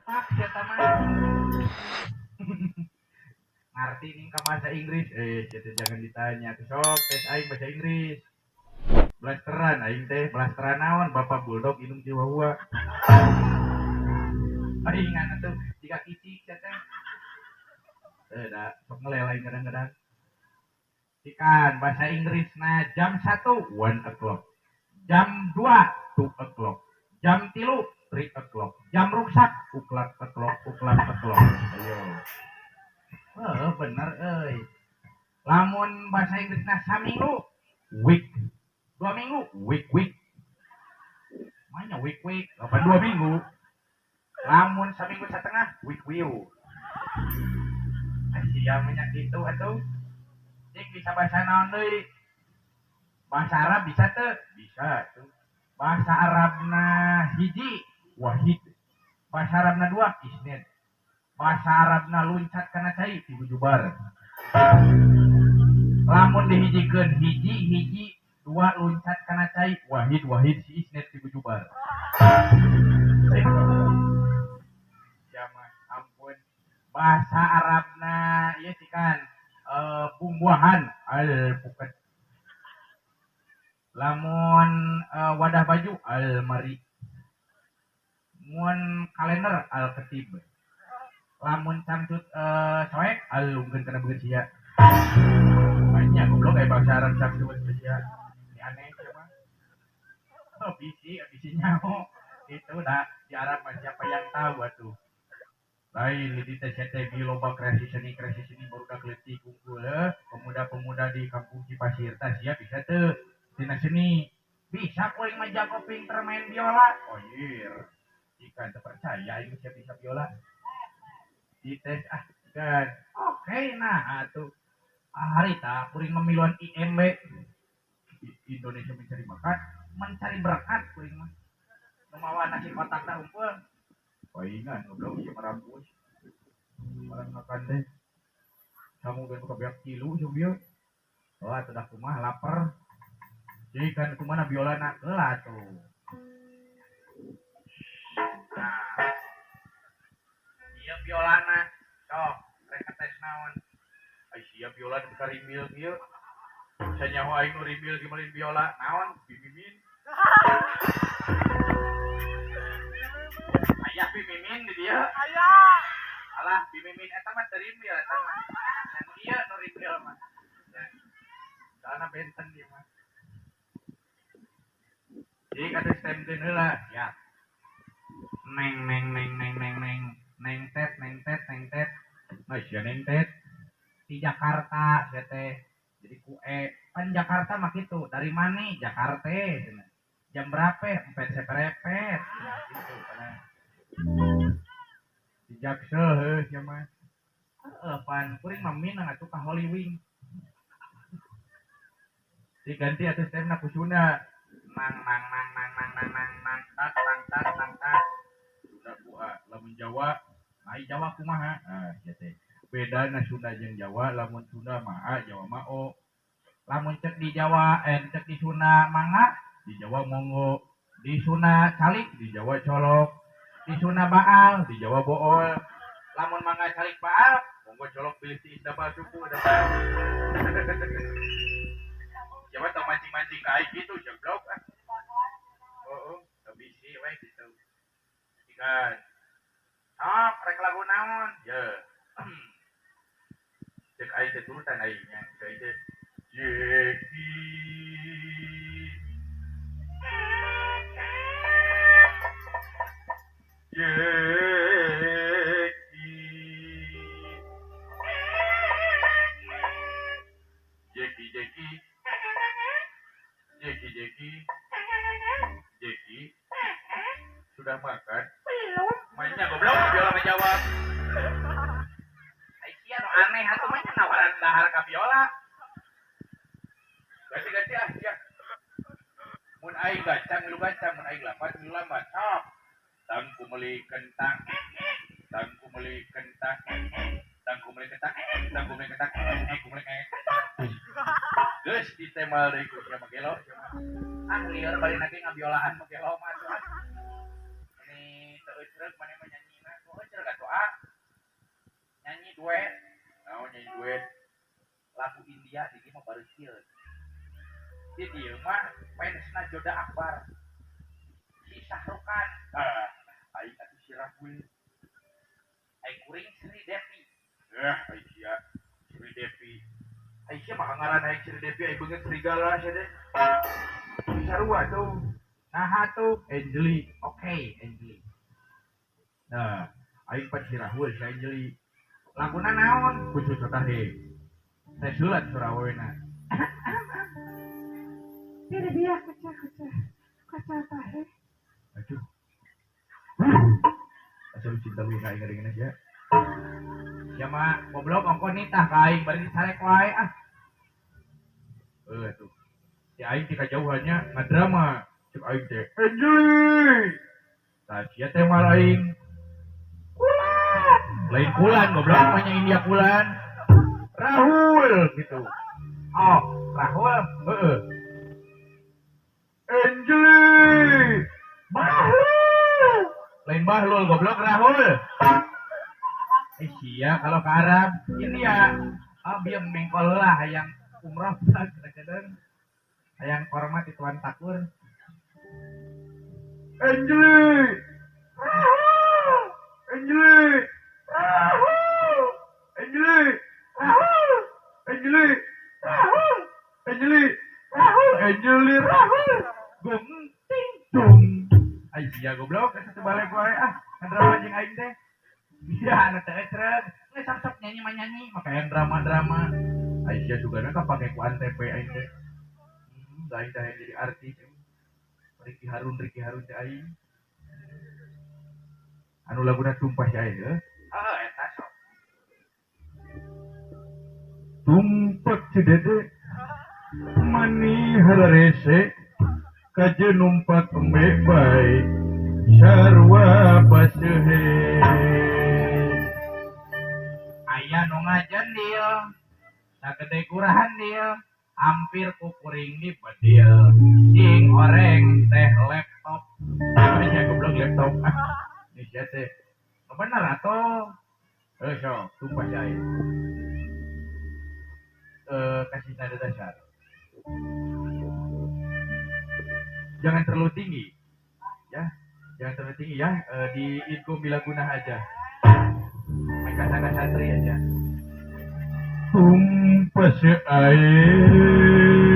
Pak sia mah. Ngarti nih ka bahasa Inggris. Jadi jangan ditanya. Sok tes aing bahasa Inggris. Blasteran aing teh, blasteran naon Bapak Bulldog indung Chihuahua. Palingan atuh jika kicik sia teh. Da sok ngelel aing kadang-kadang. Ikan bahasa Inggris nah jam 1 1 o'clock. Jam 2 2 o'clock. Jam 3 3 o'clock. Jam ruksak uklak o'clock uklak o'clock. Ayo. Bener euy. Lamun bahasa Inggris nah saminggu week. 2 minggu week week. Mana week week? Apa 2 minggu? Lamun saminggu setengah week wiu. Sia mah gitu atuh. Cik bisa bahasa naon deui? Bahasa Arab bisa teu? Bisa tuh. Bahasa Arabna hiji wahid. Bahasa Arabna 2 isnad. Bahasa Arabna luncat kana cai tibujubar. Lamun dihijikeun hiji hiji 2 luncat kana cai wahid wahid si isnad tibujubar. Ya mah ampun. Bahasa Arabna ieu sih kan bumbuahan alpukat. Lamun wadah baju almari. Mun kalender alketib. Lamun cangcut soek alungkeun kana beungeut sia. Banyak goblok aya bahasa Arab cangcut sia. Ini aneh sia mah. Oh, bisi bisi nyaho. Itu dah di Arab mah siapa yang tahu atuh. Lain di teh teh loba kreasi seni baru dah keleutik kumpul pemuda-pemuda di kampung Cipasir tah sia bisa teu tina seni. Bisa kuring mah jago pinter main biola. Oh iya. Jika teu percaya aing sia bisa biola. Dites ah kan. Oke nah atuh. Harita kuring memiluan IMB. Indonesia mencari bakat, mencari berkat kuring mah. Nu mawa nasi kotak teh unggul. Palingan goblok ieu marampus. Barang makan teh. Kamu geus buka beak tilu sok bieu. Oh atuh dah kumaha lapar. Jadi kan kumaha biolana heula atuh. Nah. Ieu biolana sok rek tes naon. Ai sia biola nu karimbil kieu. Sanyaho aing nu rimbil ge meuli biola naon bimimin. Ayah bimimin di dieu. Ayah. Alah bimimin eta mah teu rimbil eta mah. Anu ieu nu rimbil mah. Soalna benten ieu mah. Jadi kata stemkeun heula ya. Neng neng neng neng neng neng neng tet neng tet neng tet. Nah sia neng tet di Jakarta sia teh. Jadi ku e pan Jakarta mah kitu. Dari mana Jakarta cenah. Jam berapa? Empet seperepet. Nah, gitu kana. Di Jaksel heuh sia mah. Heeh pan kuring mah minang atuh ka Holy Wing. Diganti atuh stemna ku Sunda. Nang nang nang nang nang nang nang nang tat nang tat nang tat. Sunda ku A, lamun Jawa, ai Jawa kumaha? Ah sia teh. Bedana Sunda jeung Jawa, lamun Sunda mah A, Jawa mah O. Lamun cek di Jawa, cek di Sunda mangga, di Jawa monggo. Di Sunda calik, di Jawa colok. Di Sunda baal, di Jawa bool. Lamun mangga calik baal, monggo colok pilih si Isdaba suku da. Jawa tong mancing-mancing ka aing gitu, jeblok ah. Oh, oh, bisi we gitu. Ikan. Sok rek lagu naon? Ye. Cek aing teh turutan aing nya, cek aing teh Jeki. Jeki. Jeki Jeki. Jeki Jeki. Jeki. Sudah makan? Belum. Mainnya goblok, biola mah jawab. Ai sia nu aneh atuh mah nawaran dahar ka biola. Ganti-ganti ah sia. Mun aing gacang milu gacang, mun aing lambat milu lambat. Sok. Tangku meuli kentang. Tangku meuli kentang. Tangku meuli kentang. Tangku meuli kentang. Tangku meuli kentang. Geus ditemal deui ku sia mah gelo sia mah. Ah lieur bari lagi ngabiolaan mah gelo mah atuh. Ini teu eucreug maneh mah nyanyina euy. Duet. Naon nyanyi duet? Lagu India di dieu mah bareusieun. Di dieu mah fansna Jodha Akbar. Si Shahrukh Khan. Ah, aing atuh si Rahul. Ai kuring Sri Devi. Eh, aing sia Sri Devi. Aing sia mah ngaran aing Sri Devi, aing beungeut serigala sia teh. Sarua tuh. Naha tuh? Angeli. Oke, Angeli. Nah, aing pan si Rahul, si Angeli. Laguna naon? Khusus tahe. Saya sulat suara awewena. Ini dia kaca kaca kaca tahe. Aduh. Asal cinta lu ka aing ngadengin sia. Sia mah goblok ongko nitah ka aing bari dicarek wae ah. Eh tuh. Si aing ti kajauhannya ngadrama. Cek aing teh, Angeli. Tah sia teh malah aing. Kulan. Lain kulan goblok mah nya India kulan. Rahul gitu. Oh, Rahul. Heeh. Angeli. Bahlul. Lain Bahlul goblok, Rahul. Eh sia kalau ke Arab, India. Oh, bieu mengkol lah hayang umroh kadang-kadang. Hayang korma di Tuan Takur. Angeli. Rahul. Angeli. Rahul. Angeli. Rahul. Angeli. Rahul. Angeli. Rahul. Angeli Rahul. Gung ting dung. Ai sia goblok eta teh balik wae ah. Drama jeung aing teh. Iya, anu teh ecreg. Geus sok nyanyi mah nyanyi. Makanya drama-drama. Ai sia sugana kapake ku Antv aing teh. Aing teh jadi artis. Ricky Harun, Ricky Harun teh aing. Anu laguna tumpah si aing heuh. Heeh, eta sok. Tumpak si Dede mani hararese kaje numpak embe bae sarua basehe. Aya nu ngajendil sagede gurahan dil hampir kukuring di bedil sing oreng teh laptop. Ini sia goblok laptop. Ini sia teh bener atuh. Heuh sok tumpah si aing. Kasih nada dasar. Jangan terlalu tinggi, ya. Jangan terlalu tinggi ya. Di idgham bila gunah aja. Main kata santri aja. Tumpas air.